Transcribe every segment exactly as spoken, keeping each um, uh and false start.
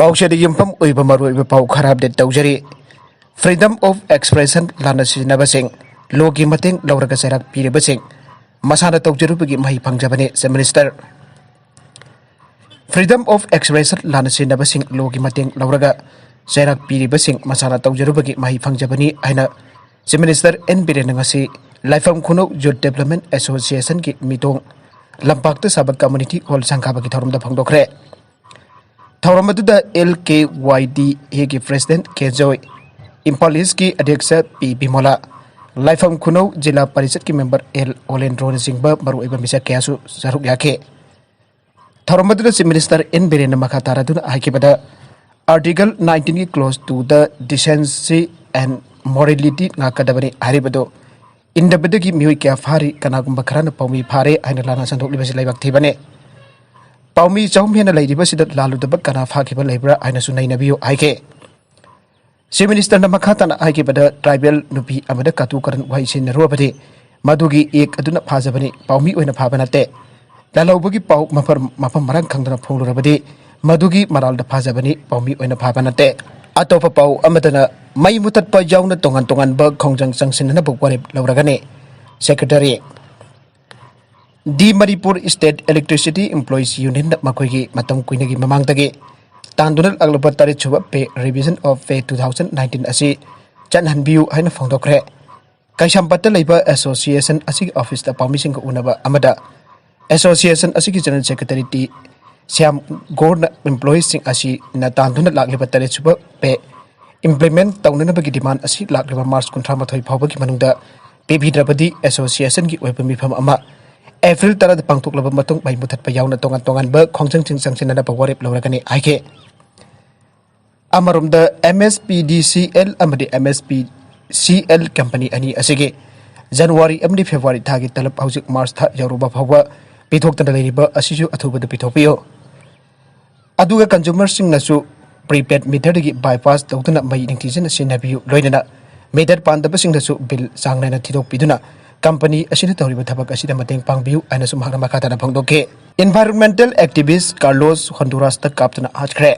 ꯄꯥꯎꯆꯦꯗ ꯌꯨꯝꯐꯝ ꯑꯣꯏꯕ ꯃꯔꯨꯑꯣꯏꯕ ꯄꯥꯎ ꯈꯔ ꯑꯞꯗꯦꯠ ꯇꯧꯖꯔꯤ꯫ Freedom of expression ꯂꯥꯟꯅ ꯁꯤꯖꯤꯟꯅꯕꯁꯤꯡ ꯂꯣꯒꯤ ꯃꯇꯦꯡ ꯂꯧꯔꯒ ꯆꯩꯔꯥꯛ ꯄꯤꯔꯤꯕꯁꯤꯡ ꯃꯁꯥꯅ ꯇꯧꯖꯔꯨꯕꯒꯤ ꯃꯍꯩ ꯐꯪꯖꯕꯅꯤ, Chief Minister꯫ Freedom of expression ꯂꯥꯟꯅ ꯁꯤꯖꯤꯟꯅꯕꯁꯤꯡ ꯂꯣꯒꯤ ꯃꯇꯦꯡ ꯂꯧꯔꯒ ꯆꯩꯔꯥꯛ ꯄꯤꯔꯤꯕꯁꯤꯡ ꯃꯁꯥꯅ ꯇꯧꯖꯔꯨꯕꯒꯤ ꯃꯍꯩ ꯐꯪꯖꯕꯅꯤ ꯍꯥꯏꯅ Chief Minister ꯑꯦꯟ ꯕꯤꯔꯦꯟꯅ ꯉꯁꯤ ꯂꯥꯏꯐꯝ ꯈꯨꯅꯧ Youth Development Associationꯒꯤ ꯃꯤꯇꯣꯡ ꯂꯝꯄꯥꯛꯇ ꯁꯥꯕ community hall ꯁꯪꯒꯥꯕꯒꯤ ꯊꯧꯔꯝꯗ ꯐꯣꯡꯗꯣꯛꯈ꯭ꯔꯦ꯫ ꯊꯧꯔꯝ ꯑꯗꯨꯗ ꯑꯦꯜ ꯀꯦ ꯋꯥꯏ ꯗꯤ ꯑꯦꯒꯤ President ꯀꯦ ꯖꯣꯏ, ꯏꯝꯐꯥꯜ ꯏꯁꯀꯤ ꯑꯗ꯭ꯌꯛꯁ ꯄꯤ ꯕꯤꯃꯣꯂꯥ, ꯂꯥꯏꯐꯝ ꯈꯨꯅꯧ ꯖꯤꯂꯥ ꯄꯔꯤꯁꯠꯀꯤ member ꯑꯦꯜ ꯑꯣꯂꯦꯟꯗ꯭ꯔꯣꯅꯆꯤꯡꯕ ꯃꯔꯨꯑꯣꯏꯕ ꯃꯤꯁꯛ ꯀꯌꯥꯁꯨ ꯁꯔꯨꯛ ꯌꯥꯈꯤ꯫ ꯊꯧꯔꯝ ꯑꯗꯨꯗ Chief Minister ꯑꯦꯟ ꯕꯤꯔꯦꯟꯅ ꯃꯈꯥ ꯇꯥꯔꯗꯨꯅ ꯍꯥꯏꯈꯤꯕꯗ, Article nineteenꯒꯤ clause twoꯗ decency and morality ꯉꯥꯛꯀꯗꯕꯅꯤ ꯍꯥꯏꯔꯤꯕꯗꯨ ꯏꯟꯗꯕꯗꯒꯤ ꯃꯤꯑꯣꯏ ꯀꯌꯥ ꯐꯥꯔꯤ, ꯀꯅꯥꯒꯨꯝꯕ ꯈꯔꯅ ꯄꯥꯎꯃꯤ ꯐꯥꯔꯦ ꯍꯥꯏꯅ ꯂꯥꯟꯅ ꯁꯟꯗꯣꯛꯂꯤꯕꯁꯤ ꯂꯩꯕꯥꯛ ꯊꯤꯕꯅꯤ꯫ ꯄꯥꯎꯃꯤ ꯆꯍꯨꯝ ꯍꯦꯟꯅ ꯂꯩꯔꯤꯕꯁꯤꯗ ꯂꯥꯜꯂꯨꯗꯕ ꯀꯅꯥ ꯐꯥꯈꯤꯕ ꯂꯩꯕ꯭ꯔꯥ ꯍꯥꯏꯅꯁꯨ ꯅꯩꯅꯕꯤꯌꯨ ꯍꯥꯏꯈꯤ꯫ Chief Ministerꯅ ꯃꯈꯥ ꯇꯥꯅ ꯍꯥꯏꯈꯤꯕꯗ, tribal ꯅꯨꯄꯤ ꯑꯃꯗ ꯀꯥꯇꯨ ꯀꯥꯔꯟ ꯋꯥꯍꯩ ꯁꯤꯖꯤꯟꯅꯔꯨꯕꯗꯤ ꯃꯗꯨꯒꯤ act ꯑꯗꯨꯅ ꯐꯥꯖꯕꯅꯤ, ꯄꯥꯎꯃꯤ ꯑꯣꯏꯅ ꯐꯥꯕ ꯅꯠꯇꯦ꯫ ꯂꯥꯜꯍꯧꯕꯒꯤ ꯄꯥꯎ ꯃꯐꯝ, ꯃꯐꯝ ꯃꯔꯥꯡ ꯈꯪꯗꯅ ꯐꯣꯡꯂꯨꯔꯕꯗꯤ ꯃꯗꯨꯒꯤ ꯃꯔꯥꯜꯗ ꯐꯥꯖꯕꯅꯤ, ꯄꯥꯎꯃꯤ ꯑꯣꯏꯅ ꯐꯥꯕ ꯅꯠꯇꯦ꯫ ꯑꯇꯣꯞꯄ ꯄꯥꯎ ꯑꯃꯗꯅ ꯃꯩ ꯃꯨꯊꯠꯄ ꯌꯥꯎꯅ ꯇꯣꯉꯥꯟ ꯇꯣꯉꯥꯟꯕ ꯈꯣꯡꯖꯪ ꯆꯪꯁꯤꯟꯅꯅꯕ ꯋꯥꯔꯦꯞ ꯂꯧꯔꯒꯅꯤ꯫ Secretary꯫ The Manipur State Electricity Employees Unionꯅ ꯃꯈꯣꯏꯒꯤ ꯃꯇꯝ ꯀꯨꯏꯅꯒꯤ ꯃꯃꯥꯡꯗꯒꯤ ꯇꯥꯟꯗꯨꯅ ꯂꯥꯛꯂꯕ ꯇꯔꯦꯠ ꯁꯨꯕ Pay Revision of Pay two thousand nineteen ꯑꯁꯤ ꯆꯠꯍꯟꯕꯤꯌꯨ ꯍꯥꯏꯅ ꯐꯣꯡꯗꯣꯛꯈ꯭ꯔꯦ꯫ ꯀꯩꯁꯥꯝꯄꯥꯠꯇ ꯂꯩꯕ association ꯑꯁꯤꯒꯤ officeꯇ ꯄꯥꯎꯃꯤꯁꯤꯡꯒ ꯎꯅꯕ ꯑꯃꯗ association ꯑꯁꯤꯒꯤ General Secretary ꯇꯤ ꯁ꯭ꯌꯥꯝ ꯒꯣꯔꯅ employeesꯁꯤꯡ ꯑꯁꯤꯅ ꯇꯥꯟꯗꯨꯅ ꯂꯥꯛꯂꯤꯕ ꯇꯔꯦꯠ ꯁꯨꯕ pay implement ꯇꯧꯅꯅꯕꯒꯤ demand ꯑꯁꯤ ꯂꯥꯛꯂꯤꯕ March ꯀꯨꯟꯊ꯭ꯔꯥ ꯃꯥꯊꯣꯏ ꯐꯥꯎꯕꯒꯤ ꯃꯅꯨꯡꯗ ꯄꯤꯕꯤꯗ꯭ꯔꯕꯗꯤ associationꯒꯤ ꯑꯣꯏꯕ ꯃꯤꯐꯝ ꯑꯃ April ꯇꯔꯥꯗ ꯄꯥꯡꯊꯣꯛꯂꯕ ꯃꯇꯨꯡ ꯃꯩ ꯃꯨꯊꯠꯄ ꯌꯥꯎꯅ ꯇꯣꯉꯥꯟ ꯇꯣꯉꯥꯟꯕ ꯈꯣꯡꯖꯪꯁꯤꯡ ꯆꯪꯁꯤꯟꯅꯅꯕ ꯋꯥꯔꯦꯞ ꯂꯧꯔꯒꯅꯤ ꯍꯥꯏꯈꯤ꯫ ꯑꯃꯔꯣꯝꯗ, M S P D C L ꯑꯃꯗꯤ M S P C L company ꯑꯅꯤ ꯑꯁꯤꯒꯤ January ꯑꯃꯗꯤ February ꯊꯥꯒꯤ ꯇꯂꯕ ꯍꯧꯖꯤꯛ March ꯊꯥ ꯌꯧꯔꯨꯕ ꯐꯥꯎꯕ ꯄꯤꯊꯣꯛꯇꯅ ꯂꯩꯔꯤꯕ ꯑꯁꯤꯁꯨ ꯑꯊꯨꯕꯗ ꯄꯤꯊꯣꯛꯄꯤꯌꯨ꯫ ꯑꯗꯨꯒ consumerꯁꯤꯡꯅꯁꯨ prepaid meterꯗꯒꯤ bypass ꯇꯧꯗꯨꯅ ꯃꯩ ꯅꯤꯡꯊꯤꯖꯅ ꯁꯤꯖꯤꯟꯅꯕꯤꯌꯨ, ꯂꯣꯏꯅꯅ meter ꯄꯥꯟꯗꯕꯁꯤꯡꯗꯁꯨ bill ꯆꯥꯡ ꯅꯥꯏꯅ ꯊꯤꯗꯣꯛꯄꯤꯗꯨꯅ company ꯑꯁꯤꯅ ꯇꯧꯔꯤꯕ ꯊꯕꯛ ꯑꯁꯤꯗ ꯃꯇꯦꯡ ꯄꯥꯡꯕꯤꯌꯨ ꯍꯥꯏꯅꯁꯨ ꯃꯍꯥꯛꯅ ꯃꯈꯥ ꯇꯥꯅ ꯐꯣꯡꯗꯣꯛꯈꯤ꯫ Environmental activist Carlos Hondurasꯇ ꯀꯥꯞꯇꯨꯅ ꯍꯥꯠꯈ꯭ꯔꯦ꯫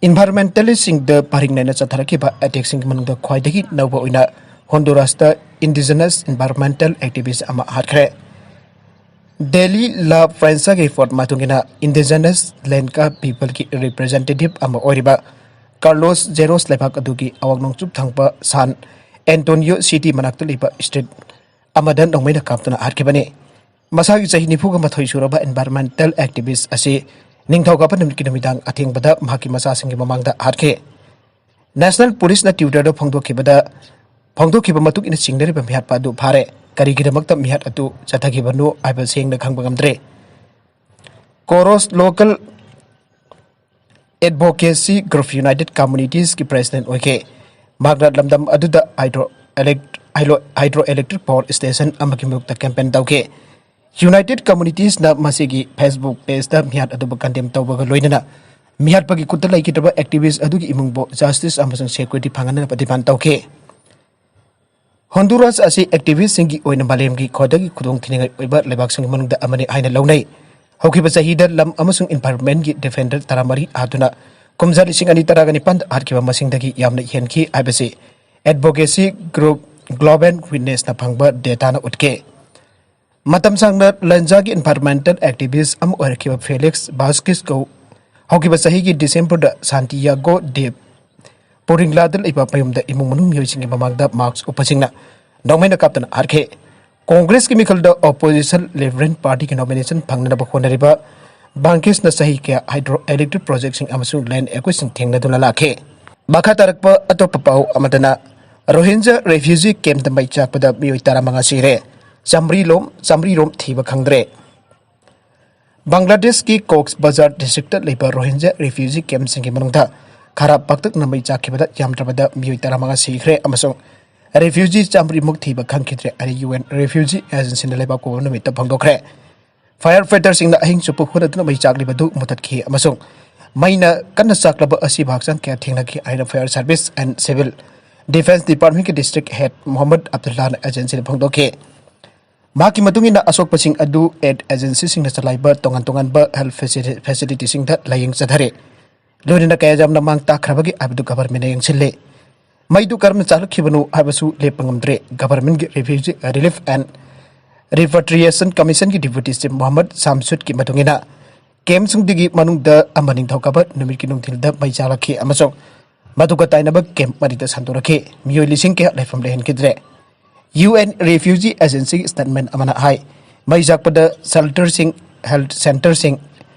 Environmentalistꯁꯤꯡꯗ ꯄꯔꯤꯡ ꯅꯥꯏꯅ ꯆꯠꯊꯔꯛꯈꯤꯕ ꯑꯦꯇꯦꯛꯁꯤꯡꯒꯤ ꯃꯅꯨꯡꯗ ꯈ꯭ꯋꯥꯏꯗꯒꯤ ꯅꯧꯕ ꯑꯣꯏꯅ ꯍꯣꯟꯗꯨꯔꯥꯁꯇ indigenous environmental activist ꯑꯃ ꯍꯥꯠꯈ꯭ꯔꯦ꯫ ꯗꯦꯂꯤ ꯂꯥ ꯐ꯭ꯔꯦꯟꯁꯥꯒꯤ ꯔꯤꯄꯣꯔꯠ ꯃꯇꯨꯡ ꯏꯟꯅ, indigenous Lenca peopleꯒꯤ representative ꯑꯃ ꯑꯣꯏꯔꯤꯕ ꯀꯥꯔꯂꯣꯁ ꯖꯦꯔꯣꯁ ꯂꯩꯕꯥꯛ ꯑꯗꯨꯒꯤ ꯑꯋꯥꯡ ꯅꯣꯡꯆꯨꯞ ꯊꯪꯕ ꯁꯥꯟ ꯑꯦꯟꯇꯣꯅꯤꯌꯣ ꯁꯤꯇꯤ ꯃꯅꯥꯛꯇ ꯂꯩꯕ ꯁ꯭ꯇ꯭ꯔꯤꯠ ꯑꯃꯗ ꯅꯣꯡꯃꯩꯅ ꯀꯥꯞꯇꯨꯅ ꯍꯥꯠꯈꯤꯕꯅꯤ꯫ ꯃꯁꯥꯒꯤ ꯆꯍꯤ ꯅꯤꯐꯨꯒ ꯃꯥꯊꯣꯏ ꯁꯨꯔꯕ environmental activist ꯑꯁꯤ ꯅꯤꯡꯊꯧꯀꯥꯕ ꯅꯨꯃꯤꯠꯀꯤ ꯅꯨꯃꯤꯗꯥꯡ ꯑꯊꯦꯡꯕꯗ ꯃꯍꯥꯛꯀꯤ ꯃꯆꯥꯁꯤꯡꯒꯤ ꯃꯃꯥꯡꯗ ꯍꯥꯠꯈꯤ꯫ ꯅꯦꯁꯅꯦꯜ ꯄꯨꯂꯤꯁꯅ Twitterꯗ ꯐꯣꯡꯗꯣꯛꯈꯤꯕꯗ, ꯐꯣꯡꯗꯣꯛꯈꯤꯕ ꯃꯇꯨꯡ ꯏꯟꯅ, ꯆꯤꯡꯅꯔꯤꯕ ꯃꯤꯍꯥꯠꯄ ꯑꯗꯨ ꯐꯥꯔꯦ꯫ ꯀꯔꯤꯒꯤꯗꯃꯛꯇ ꯃꯤꯍꯥꯠ ꯑꯗꯨ ꯆꯠꯊꯈꯤꯕꯅꯣ ꯍꯥꯏꯕ ꯁꯦꯡꯅ ꯈꯪꯕ ꯉꯝꯗ꯭ꯔꯦ꯫ ꯀꯣꯔꯣꯁ local advocacy group United Communitiesꯀꯤ president ꯑꯣꯏꯈꯤ꯫ ꯃꯍꯥꯛꯅ ꯂꯝꯗꯝ ꯑꯗꯨꯗ hydro elect-, hydro, hydro electric power station ꯑꯃꯒꯤ ꯃꯥꯌꯣꯛꯇ campaign ꯇꯧꯈꯤ꯫ United Communitiesꯅ ꯃꯁꯤꯒꯤ Facebook pageꯇ ꯃꯤꯍꯥꯠ ꯑꯗꯨꯕꯨ condemn ꯇꯧꯕꯒ ꯂꯣꯏꯅꯅ ꯃꯤꯍꯥꯠꯄꯒꯤ ꯈꯨꯠꯇ ꯂꯩꯈꯤꯗ꯭ꯔꯕ activist ꯑꯗꯨꯒꯤ ꯏꯃꯨꯡꯕꯨ justice ꯑꯃꯁꯨꯡ security ꯐꯪꯍꯟꯅꯕ demand ꯇꯧꯈꯤ꯫ ꯍꯣꯟꯗꯨꯔꯥꯁ ꯑꯁꯤ activistꯁꯤꯡꯒꯤ ꯑꯣꯏꯅ ꯃꯥꯂꯦꯝꯒꯤ ꯈ꯭ꯋꯥꯏꯗꯒꯤ ꯈꯨꯗꯣꯡꯊꯤꯅꯤꯡꯉꯥꯏ ꯑꯣꯏꯕ ꯂꯩꯕꯥꯛꯁꯤꯡꯒꯤ ꯃꯅꯨꯡꯗ ꯑꯃꯅꯤ ꯍꯥꯏꯅ ꯂꯧꯅꯩ꯫ ꯍꯧꯈꯤꯕ ꯆꯍꯤꯗ ꯂꯝ ꯑꯃꯁꯨꯡ environmentꯀꯤ defender ꯇꯔꯥꯃꯔꯤ ꯍꯥꯠꯇꯨꯅ ꯀꯨꯝꯖꯥ ꯂꯤꯁꯤꯡ ꯑꯅꯤ ꯇꯔꯥꯒ ꯅꯤꯄꯥꯟꯗ ꯍꯥꯠꯈꯤꯕ ꯃꯁꯤꯡꯗꯒꯤ ꯌꯥꯝꯅ ꯍꯦꯟꯈꯤ ꯍꯥꯏꯕꯁꯤ advocacy group Global Witnessꯅ ꯐꯪꯕ dataꯅ ꯎꯠꯈꯤ꯫ ꯃꯇꯝ ꯁꯥꯡꯅ ꯂꯦꯟꯖꯥꯒꯤ environmental activist ꯑꯃ ꯑꯣꯏꯔꯛꯈꯤꯕ ꯐꯦꯂꯤꯛꯁ ꯕꯥꯁꯀꯤꯁꯀꯧ ꯍꯧꯈꯤꯕ ꯆꯍꯤꯒꯤ Decemberꯗ Santiago de Porringlaꯗ ꯂꯩꯕ ꯃꯌꯨꯝꯗ ꯏꯃꯨꯡ ꯃꯅꯨꯡ ꯃꯤꯑꯣꯏꯁꯤꯡꯒꯤ ꯃꯃꯥꯡꯗ mask ꯎꯞꯄꯁꯤꯡꯅ ꯅꯣꯡꯃꯩꯅ ꯀꯥꯞꯇꯨꯅ ꯍꯥꯠꯈꯤ꯫ Congressꯀꯤ ꯃꯤꯈꯜꯗ opposition Liberal Partyꯒꯤ nomination ꯐꯪꯅꯅꯕ ꯍꯣꯠꯅꯔꯤꯕ ꯕꯥꯡꯀꯤꯁꯅ ꯆꯍꯤ ꯀꯌꯥ hydro electric projectꯁꯤꯡ ꯑꯃꯁꯨꯡ land acquisition ꯊꯦꯡꯅꯗꯨꯅ ꯂꯥꯛꯈꯤ꯫ ꯃꯈꯥ ꯇꯥꯔꯛꯄ ꯑꯇꯣꯞꯄ ꯄꯥꯎ ꯑꯃꯗꯅ, ꯔꯣꯍꯤꯟꯖꯥ refugee campꯇ ꯃꯩ ꯆꯥꯛꯄꯗ ꯃꯤꯑꯣꯏ ꯇꯔꯥꯃꯉꯥ ꯁꯤꯔꯦ, ꯆꯥꯃꯔꯤ ꯂꯣꯝ, ꯆꯥꯃꯔꯤ ꯔꯣꯝ ꯊꯤꯕ ꯈꯪꯗ꯭ꯔꯦ꯫ ꯕꯪꯒ꯭ꯂꯥꯗꯦꯁꯀꯤ ꯀꯣꯛꯁ ꯕꯖꯥꯔ districtꯇ ꯂꯩꯕ ꯔꯣꯍꯤꯟꯖꯥ refugee campꯁꯤꯡꯒꯤ ꯃꯅꯨꯡꯗ ꯈꯔ ꯄꯥꯛꯇꯛꯅ ꯃꯩ ꯆꯥꯛꯈꯤꯕꯗ ꯌꯥꯝꯗ꯭ꯔꯕꯗ ꯃꯤꯑꯣꯏ ꯇꯔꯥꯃꯉꯥ ꯁꯤꯈ꯭ꯔꯦ ꯑꯃꯁꯨꯡ refugee ꯆꯥꯃꯔꯤꯃꯨꯛ ꯊꯤꯕ ꯈꯪꯈꯤꯗ꯭ꯔꯦ ꯍꯥꯏꯅ UN refugee agencyꯅ ꯂꯩꯕꯥꯛ ꯄꯣꯛꯄ ꯅꯨꯃꯤꯠꯇ ꯐꯣꯡꯗꯣꯛꯈ꯭ꯔꯦ꯫ Fire fighterꯁꯤꯡꯅ ꯑꯍꯤꯡ ꯆꯨꯞꯄ ꯍꯣꯠꯅꯗꯨꯅ ꯃꯩ ꯆꯥꯛꯂꯤꯕꯗꯨ ꯃꯨꯊꯠꯈꯤ ꯑꯃꯁꯨꯡ ꯃꯩꯅ ꯀꯟꯅ ꯆꯥꯛꯂꯕ ꯑꯁꯤꯕꯨ ꯍꯛꯆꯥꯡ ꯀꯌꯥ ꯊꯦꯡꯅꯈꯤ ꯍꯥꯏꯅ Fire Service and Civil Defence Departmentꯀꯤ district head Mohammad ꯑꯕꯗꯨꯜꯂꯥꯅ agencyꯗ ꯐꯣꯡꯗꯣꯛꯈꯤ꯫ ꯃꯍꯥꯛꯀꯤ ꯃꯇꯨꯡ ꯏꯟꯅ, ꯑꯁꯣꯛꯄꯁꯤꯡ ꯑꯗꯨ aid agencyꯁꯤꯡꯅ ꯆꯂꯥꯏꯕ ꯇꯣꯉꯥꯟ ꯇꯣꯉꯥꯟꯕ health facility-, facilityꯁꯤꯡꯗ ꯂꯥꯌꯦꯡ ꯆꯠꯊꯔꯤ꯫ ꯂꯣꯏꯅꯅ ꯀꯌꯥ ꯌꯥꯝꯅ ꯃꯥꯡ ꯇꯥꯛꯈ꯭ꯔꯕꯒꯦ ꯍꯥꯏꯕꯗꯨ ꯒꯚꯔꯟꯃꯦꯟꯅ ꯌꯦꯡꯁꯤꯜꯂꯤ꯫ ꯃꯩꯗꯨ ꯀꯔꯝꯅ ꯆꯥꯂꯛꯈꯤꯕꯅꯣ ꯍꯥꯏꯕꯁꯨ ꯂꯦꯞꯄ ꯉꯝꯗ꯭ꯔꯦ꯫ ꯒꯚꯔꯟꯃꯦꯟꯒꯤ ꯔꯤꯐ꯭ꯌꯨꯖꯤ ꯔꯤꯂꯤꯐ ꯑꯦꯟ ꯔꯤꯄꯥꯇ꯭ꯔꯤꯌꯦꯁꯟ ꯀꯃꯤꯁꯟꯒꯤ ꯗꯤꯄ꯭ꯌꯨꯇꯤ ꯆꯤꯐ ꯃꯣꯍꯝꯃꯗ ꯁꯥꯝꯁꯨꯗꯀꯤ ꯃꯇꯨꯡ ꯏꯟꯅ, ꯀꯦꯝꯞꯁꯤꯡꯗꯒꯤ ꯃꯅꯨꯡꯗ ꯑꯃ ꯅꯤꯡꯊꯧꯀꯥꯕ ꯅꯨꯃꯤꯠꯀꯤ ꯅꯨꯡꯊꯤꯜꯗ ꯃꯩ ꯆꯥꯂꯛꯈꯤ ꯑꯃꯁꯨꯡ ꯃꯗꯨꯒ ꯇꯥꯏꯅꯕ ꯀꯦꯝꯞ ꯃꯔꯤꯗ ꯁꯟꯗꯣꯔꯛꯈꯤ꯫ ꯃꯤꯑꯣꯏ ꯂꯤꯁꯤꯡ ꯀꯌꯥ ꯂꯩꯐꯝ ꯂꯩꯍꯟꯈꯤꯗ꯭ꯔꯦ꯫ ꯌꯨ ꯑꯦꯟ ꯔꯤꯐ꯭ꯌꯨꯖꯤ ꯑꯦꯖꯦꯟꯁꯤꯒꯤ ꯁ꯭ꯇꯦꯠꯃꯦꯟ ꯑꯃꯅ ꯍꯥꯏ, ꯃꯩ ꯆꯥꯛꯄꯗ ꯁꯦꯜꯇꯔꯁꯤꯡ, ꯍꯦꯜꯊ ꯁꯦꯟꯇꯔꯁꯤꯡ,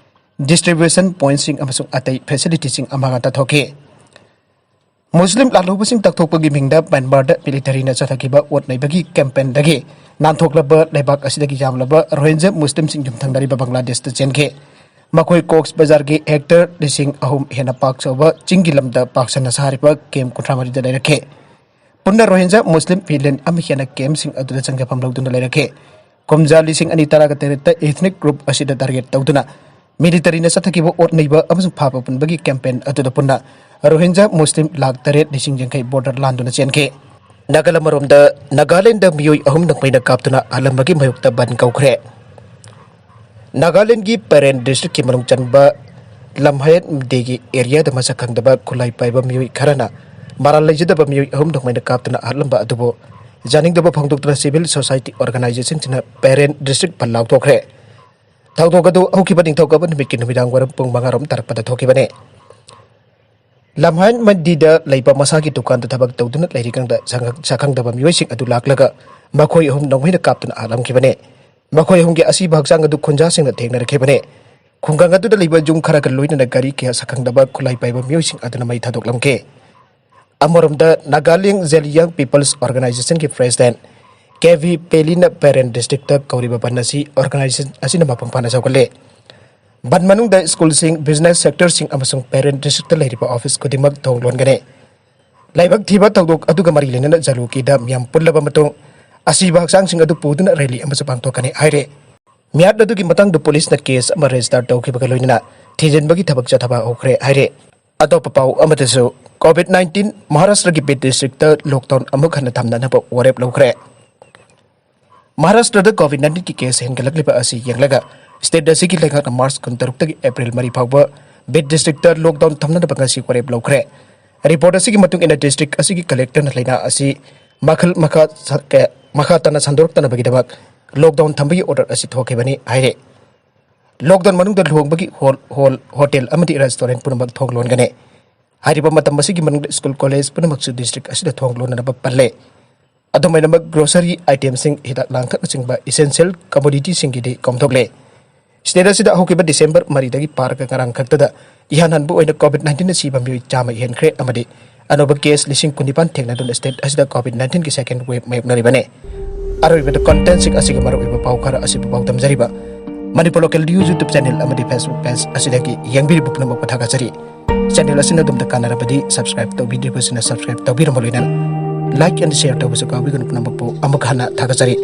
ꯗꯤꯁꯇ꯭ꯔꯤꯕ꯭ꯌꯨꯁꯟ ꯄꯣꯏꯟꯠꯁꯤꯡ ꯑꯃꯁꯨꯡ ꯑꯇꯩ ꯐꯦꯁꯤꯂꯤꯇꯤꯁꯤꯡ ꯑꯃꯒ ꯇꯥꯊꯣꯛꯈꯤ꯫ ꯃꯨꯁꯂꯤꯝ ꯂꯥꯜꯍꯧꯕꯁꯤꯡ ꯇꯛꯊꯣꯛꯄꯒꯤ ꯃꯤꯡꯗ ꯃ꯭ꯌꯥꯟꯃꯥꯔꯗ ꯃꯤꯂꯤꯇꯔꯤꯅ ꯆꯠꯊꯈꯤꯕ ꯑꯣꯠ ꯅꯩꯕꯒꯤ ꯀꯦꯝꯄꯦꯟꯗꯒꯤ ꯅꯥꯟꯊꯣꯛꯂꯕ ꯂꯩꯕꯥꯛ ꯑꯁꯤꯗꯒꯤ ꯌꯥꯝꯂꯕ ꯔꯣꯍꯤꯟꯖꯥ ꯃꯨꯁꯂꯤꯝꯁꯤꯡ ꯌꯨꯝꯊꯪꯅꯔꯤꯕ ꯕꯪꯒ꯭ꯂꯥꯗꯦꯁꯇ ꯆꯦꯟꯈꯤ꯫ ꯃꯈꯣꯏ ꯀꯣꯛꯁ ꯕꯖꯥꯔꯒꯤ ꯍꯦꯛꯇꯔ ꯂꯤꯁꯤꯡ ꯑꯍꯨꯝ ꯍꯦꯟꯅ ꯄꯥꯛ ꯆꯥꯎꯕ ꯆꯤꯡꯒꯤ ꯂꯝꯗ ꯄꯥꯛ ꯁꯟꯅ ꯁꯥꯔꯤꯕ ꯀꯦꯝꯞ ꯀꯨꯟꯊ꯭ꯔꯥ ꯃꯔꯤꯗ ꯂꯩꯔꯛꯈꯤ꯫ ꯄꯨꯟꯅ ꯔꯣꯍꯤꯟꯖꯥ ꯃꯨꯁꯂꯤꯝ ꯃꯤꯂꯤꯌꯟ ꯑꯃ ꯍꯦꯟꯅ ꯀꯦꯝꯞꯁꯤꯡ ꯑꯗꯨꯗ ꯆꯪꯖꯐꯝ ꯂꯧꯗꯨꯅ ꯂꯩꯔꯛꯈꯤ꯫ ꯀꯨꯝꯖꯥ ꯂꯤꯁꯤꯡ ꯑꯅꯤ ꯇꯔꯥꯒ ꯇꯔꯦꯠꯇ ꯏꯊꯅꯤꯛ ꯒ꯭ꯔꯨꯞ ꯑꯁꯤꯗ ꯇꯥꯔꯒꯦꯠ ꯇꯧꯗꯨꯅ ꯃꯤꯂꯤꯇꯔꯤꯅ ꯆꯠꯊꯈꯤꯕ ꯑꯣꯠ ꯅꯩꯕ ꯑꯃꯁꯨꯡ ꯐꯥꯕ ꯄꯨꯟꯕꯒꯤ ꯀꯦꯝꯄꯦꯟ ꯑꯗꯨꯗ ꯄꯨꯟꯅ ꯔꯣꯍꯤꯟꯖꯥ ꯃꯨꯁꯂꯤꯝ ꯂꯥꯈ ꯇꯔꯦꯠ ꯂꯤꯁꯤꯡ ꯌꯥꯡꯈꯩ ꯕꯣꯔꯗꯔ ꯂꯥꯟꯗꯨꯅ ꯆꯦꯟꯈꯤ꯫ ꯅꯥꯒꯥꯂꯦꯟ ꯑꯃꯔꯣꯝꯗ, ꯅꯥꯒꯥꯂꯦꯟꯗ ꯃꯤꯑꯣꯏ ꯑꯍꯨꯝ ꯅꯣꯡꯃꯩꯅ ꯀꯥꯞꯇꯨꯅ ꯍꯥꯠꯂꯝꯕꯒꯤ ꯃꯥꯌꯣꯛꯇ ꯕꯟ ꯀꯧꯈ꯭ꯔꯦ꯫ ꯅꯥꯒꯥꯂꯦꯟꯒꯤ ꯄꯦꯔꯦꯟ ꯗꯤꯁꯇ꯭ꯔꯤꯛꯀꯤ ꯃꯅꯨꯡ ꯆꯟꯕ ꯂꯝꯍꯥꯌꯟꯗꯦꯒꯤ ꯑꯦꯔꯤꯌꯥꯗ ꯃꯁꯛ ꯈꯪꯗꯕ ꯈꯨꯠꯂꯥꯏ ꯄꯥꯏꯕ ꯃꯤꯑꯣꯏ ꯈꯔꯅ ꯃꯔꯥꯜ ꯂꯩꯖꯗꯕ ꯃꯤꯑꯣꯏ ꯑꯍꯨꯝ ꯅꯣꯡꯃꯩꯅ ꯀꯥꯞꯇꯨꯅ ꯍꯥꯠꯂꯝꯕ ꯑꯗꯨꯕꯨ ꯌꯥꯅꯤꯡꯗꯕ ꯐꯣꯡꯗꯣꯛꯇꯨꯅ ꯁꯤꯚꯤꯜ ꯁꯣꯁꯥꯏꯇꯤ ꯑꯣꯔꯒꯅꯥꯏꯖꯦꯁꯟꯁꯤꯡꯅ ꯄꯦꯔꯦꯟ ꯗꯤꯁꯇ꯭ꯔꯤꯛ ꯕꯟ ꯂꯥꯎꯊꯣꯛꯈ꯭ꯔꯦ꯫ ꯊꯧꯗꯣꯛ ꯑꯗꯨ ꯍꯧꯈꯤꯕ ꯅꯤꯡꯊꯧꯀꯥꯕ ꯅꯨꯃꯤꯠꯀꯤ ꯅꯨꯃꯤꯗꯥꯡ ꯋꯥꯏꯔꯝ ꯄꯨꯡ ꯃꯉꯥ ꯔꯣꯝ ꯇꯥꯔꯛꯄꯗ ꯊꯣꯛꯈꯤꯕꯅꯤ꯫ ꯂꯝꯍꯥꯟ ꯃꯟꯗꯤꯗ ꯂꯩꯕ ꯃꯁꯥꯒꯤ ꯗꯨꯀꯥꯟꯗ ꯊꯕꯛ ꯇꯧꯗꯨꯅ ꯂꯩꯔꯤꯀꯥꯟꯗ ꯁꯪ-, ꯁꯛꯈꯪꯗꯕ ꯃꯤꯑꯣꯏꯁꯤꯡ ꯑꯗꯨ ꯂꯥꯛꯂꯒ ꯃꯈꯣꯏ ꯑꯍꯨꯝ ꯅꯣꯡꯃꯩꯅ ꯀꯥꯞꯇꯨꯅ ꯍꯥꯠꯂꯝꯈꯤꯕꯅꯤ꯫ ꯃꯈꯣꯏ ꯑꯍꯨꯝꯒꯤ ꯑꯁꯤꯕ ꯍꯛꯆꯥꯡ ꯑꯗꯨ ꯈꯨꯟꯖꯥꯁꯤꯡꯅ ꯊꯦꯡꯅꯔꯛꯈꯤꯕꯅꯤ꯫ ꯈꯨꯡꯒꯪ ꯑꯗꯨꯗ ꯂꯩꯕ ꯌꯨꯝ ꯈꯔꯒ ꯂꯣꯏꯅꯅ ꯒꯥꯔꯤ ꯀꯌꯥ ꯁꯛꯈꯪꯗꯕ ꯈꯨꯠꯂꯥꯏ ꯄꯥꯏꯕ ꯃꯤꯑꯣꯏꯁꯤꯡ ꯑꯗꯨꯅ ꯃꯩ ꯊꯥꯗꯣꯛꯂꯝꯈꯤ꯫ ꯑꯃꯔꯣꯝꯗ, ꯅꯥꯒꯥꯂꯦꯟ ꯖꯦꯂꯤꯌꯥꯡ ꯄꯤꯄꯜꯁ ꯑꯣꯔꯒꯅꯥꯏꯖꯦꯁꯟꯒꯤ ꯄ꯭ꯔꯦꯁꯤꯗꯦꯟ ꯀꯦ ꯚꯤ ꯄꯦꯂꯤꯅ ꯄꯦꯔꯦꯟ ꯗꯤꯁꯇ꯭ꯔꯤꯛꯇ ꯀꯧꯔꯤꯕ ꯕꯟ ꯑꯁꯤ ꯑꯣꯔꯒꯅꯥꯏꯖꯦꯁꯟ ꯑꯁꯤꯅ ꯃꯄꯨꯡ ꯐꯥꯅ ꯁꯧꯒꯠꯂꯦ꯫ ꯕꯟ ꯃꯅꯨꯡꯗ ꯁ꯭ꯀꯨꯜꯁꯤꯡ, ꯕꯤꯖꯤꯅꯦꯁ ꯁꯦꯛꯇꯔꯁꯤꯡ ꯑꯃꯁꯨꯡ ꯄꯦꯔꯦꯟ ꯗꯤꯁꯇ꯭ꯔꯤꯛꯇ ꯂꯩꯔꯤꯕ ꯑꯣꯐꯤꯁ ꯈꯨꯗꯤꯡꯃꯛ ꯊꯣꯡ ꯂꯣꯟꯒꯅꯤ꯫ ꯂꯥꯏꯕꯛ ꯊꯤꯕ ꯊꯧꯗꯣꯛ ꯑꯗꯨꯒ ꯃꯔꯤ ꯂꯩꯅꯅ ꯖꯂꯨꯀꯤꯗ ꯃꯤꯌꯥꯝ ꯄꯨꯜꯂꯕ ꯃꯇꯨꯡ ꯑꯁꯤꯕ ꯍꯛꯆꯥꯡꯁꯤꯡ ꯑꯗꯨ ꯄꯨꯗꯨꯅ ꯔꯦꯂꯤ ꯑꯃꯁꯨ ꯄꯥꯡꯊꯣꯛꯀꯅꯤ ꯍꯥꯏꯔꯦ꯫ ꯃꯤꯍꯥꯠ ꯑꯗꯨꯒꯤ ꯃꯇꯥꯡꯗ ꯄꯨꯂꯤꯁꯅ ꯀꯦꯁ ꯑꯃ ꯔꯦꯖꯤꯁꯇꯔ ꯇꯧꯈꯤꯕꯒ ꯂꯣꯏꯅꯅ ꯊꯤꯖꯤꯟꯕꯒꯤ ꯊꯕꯛ ꯆꯠꯊꯕ ꯍꯧꯈ꯭ꯔꯦ ꯍꯥꯏꯔꯦ꯫ ꯑꯇꯣꯞꯄ ꯄꯥꯎ ꯑꯃꯗꯁꯨ, ꯀꯣꯚꯤꯗ ꯅꯥꯏꯟꯇꯤꯟ ꯃꯍꯥꯔꯥꯁꯇ꯭ꯔꯒꯤ ꯕꯤꯗ ꯗꯤꯁꯇ꯭ꯔꯤꯛꯇ ꯂꯣꯛꯗꯥꯎꯟ ꯑꯃꯨꯛ ꯍꯟꯅ ꯊꯝꯅꯅꯕ ꯋꯥꯔꯦꯞ ꯂꯧꯈ꯭ꯔꯦ꯫ ꯃꯍꯥꯔꯥꯁꯇ꯭ꯔꯗ ꯀꯣꯚꯤꯗ ꯅꯥꯏꯟꯇꯤꯟꯒꯤ ꯀꯦꯁ ꯍꯦꯟꯒꯠꯂꯛꯂꯤꯕ ꯑꯁꯤ ꯌꯦꯡꯂꯒ, ꯁ꯭ꯇꯦꯠ ꯑꯁꯤꯒꯤ ꯂꯩꯉꯥꯛꯅ ꯃꯥꯔꯆ ꯀꯨꯟꯇꯔꯨꯛꯇꯒꯤ ꯑꯦꯄ꯭ꯔꯤꯜ ꯃꯔꯤ ꯐꯥꯎꯕ ꯕꯤꯠ ꯗꯤꯁꯇ꯭ꯔꯤꯛꯇ ꯂꯣꯛꯗꯥꯎꯟ ꯊꯝꯅꯅꯕ ꯉꯁꯤ ꯋꯥꯔꯦꯞ ꯂꯧꯈ꯭ꯔꯦ꯫ ꯔꯤꯄꯣꯔꯠ ꯑꯁꯤꯒꯤ ꯃꯇꯨꯡ ꯏꯟꯅ, ꯗꯤꯁꯇ꯭ꯔꯤꯛ ꯑꯁꯤꯒꯤ ꯀꯂꯦꯛꯇꯔꯅ ꯂꯥꯏꯅꯥ ꯑꯁꯤ ꯃꯈꯜ ꯃꯈꯥ ꯁ-, ꯀ-, ꯃꯈꯥ ꯇꯥꯅ ꯁꯟꯗꯣꯔꯛꯇꯅꯕꯒꯤꯗꯃꯛ ꯂꯣꯛꯗꯥꯎꯟ ꯊꯝꯕꯒꯤ ꯑꯣꯔꯗꯔ ꯑꯁꯤ ꯊꯣꯛꯈꯤꯕꯅꯤ ꯍꯥꯏꯔꯦ꯫ ꯂꯣꯛꯗꯥꯎꯟ ꯃꯅꯨꯡꯗ ꯂꯨꯍꯣꯡꯕꯒꯤ ꯍꯣꯜ, ꯍꯣꯜ, ꯍꯣꯇꯦꯜ ꯑꯃꯗꯤ ꯔꯦꯁꯇꯨꯔꯦꯟ ꯄꯨꯝꯅꯃꯛ ꯊꯣꯡ ꯂꯣꯟꯒꯅꯤ꯫ ꯍꯥꯏꯔꯤꯕ ꯃꯇꯝ ꯑꯁꯤꯒꯤ ꯃꯅꯨꯡꯗ ꯁ꯭ꯀꯨꯜ, ꯀꯣꯂꯦꯖ ꯄꯨꯝꯅꯃꯛꯁꯨ ꯗꯤꯁꯇ꯭ꯔꯤꯛ ꯑꯁꯤꯗ ꯊꯣꯡ ꯂꯣꯟꯅꯅꯕ ꯄꯜꯂꯦ꯫ ꯑꯗꯨꯝ ꯑꯣꯏꯅꯃꯛ, ꯒ꯭ꯔꯣꯁꯔꯤ ꯑꯥꯏꯇꯦꯝꯁꯤꯡ, ꯍꯤꯗꯥꯛ ꯂꯥꯡꯊꯛꯅꯆꯤꯡꯕ ꯏꯁꯦꯟꯁꯤꯌꯦꯜ ꯀꯃꯣꯗꯤꯇꯤꯁꯤꯡꯒꯤꯗꯤ ꯀꯣꯝꯊꯣꯛꯂꯦ꯫ ꯁ꯭ꯇꯦꯠ ꯑꯁꯤꯗ ꯍꯧꯈꯤꯕ ꯗꯤꯁꯦꯝꯕꯔ ꯃꯔꯤꯗꯒꯤ ꯄꯥꯔꯒ ꯉꯔꯥꯡ ꯈꯛꯇꯗ ꯏꯍꯥꯟ ꯍꯥꯟꯕ ꯑꯣꯏꯅ ꯀꯣꯚꯤꯗ ꯅꯥꯏꯟꯇꯤꯟꯅ ꯁꯤꯕ ꯃꯤꯑꯣꯏ ꯆꯥꯝꯃ ꯍꯦꯟꯈ꯭ꯔꯦ ꯑꯃꯗꯤ ꯑꯅꯧꯕ ꯀꯦꯁ ꯂꯤꯁꯤꯡ ꯀꯨꯟꯅꯤꯄꯥꯟ ꯊꯦꯡꯅꯗꯨꯅ ꯁ꯭ꯇꯦꯠ ꯑꯁꯤꯗ ꯀꯣꯚꯤꯗ ꯅꯥꯏꯟꯇꯤꯟꯒꯤ ꯁꯦꯀꯦꯟ ꯋꯦꯕ ꯃꯥꯌꯣꯛꯅꯔꯤꯕꯅꯤ꯫ ꯑꯔꯣꯏꯕꯗ, ꯀꯟꯇꯦꯟꯁꯤꯡ ꯑꯁꯤꯒꯤ ꯃꯔꯨꯑꯣꯏꯕ ꯄꯥꯎ ꯈꯔ ꯑꯁꯤꯕꯨ ꯄꯥꯎꯗꯝꯖꯔꯤꯕ Manipur local news YouTube channel ꯑꯃꯗꯤ ꯐꯦꯁꯕꯨꯛ ꯄꯦꯖ ꯑꯁꯤꯗꯒꯤ ꯌꯦꯡꯕꯤꯔꯤꯕ ꯄꯨꯝꯅꯃꯛꯄꯨ ꯊꯥꯒꯠꯆꯔꯤ꯫ ꯆꯦꯅꯦꯜ ꯑꯁꯤꯅ ꯑꯗꯣꯝꯗ ꯀꯥꯟꯅꯔꯕꯗꯤ ꯁꯕꯁꯀ꯭ꯔꯥꯏꯕ ꯇꯧꯕꯤꯗ꯭ꯔꯤꯕꯁꯤꯅ ꯁꯕꯁꯀ꯭ꯔꯥꯏꯕ ꯇꯧꯕꯤꯔꯝꯕ ꯂꯣꯏꯅꯅ like and share ꯇꯧꯕꯁꯨ ꯀꯥꯎꯕꯤꯒꯅꯨ꯫ ꯄꯨꯝꯅꯃꯛꯄꯨ ꯑꯃꯨꯛ ꯍꯟꯅ ꯊꯥꯒꯠꯆꯔꯤ꯫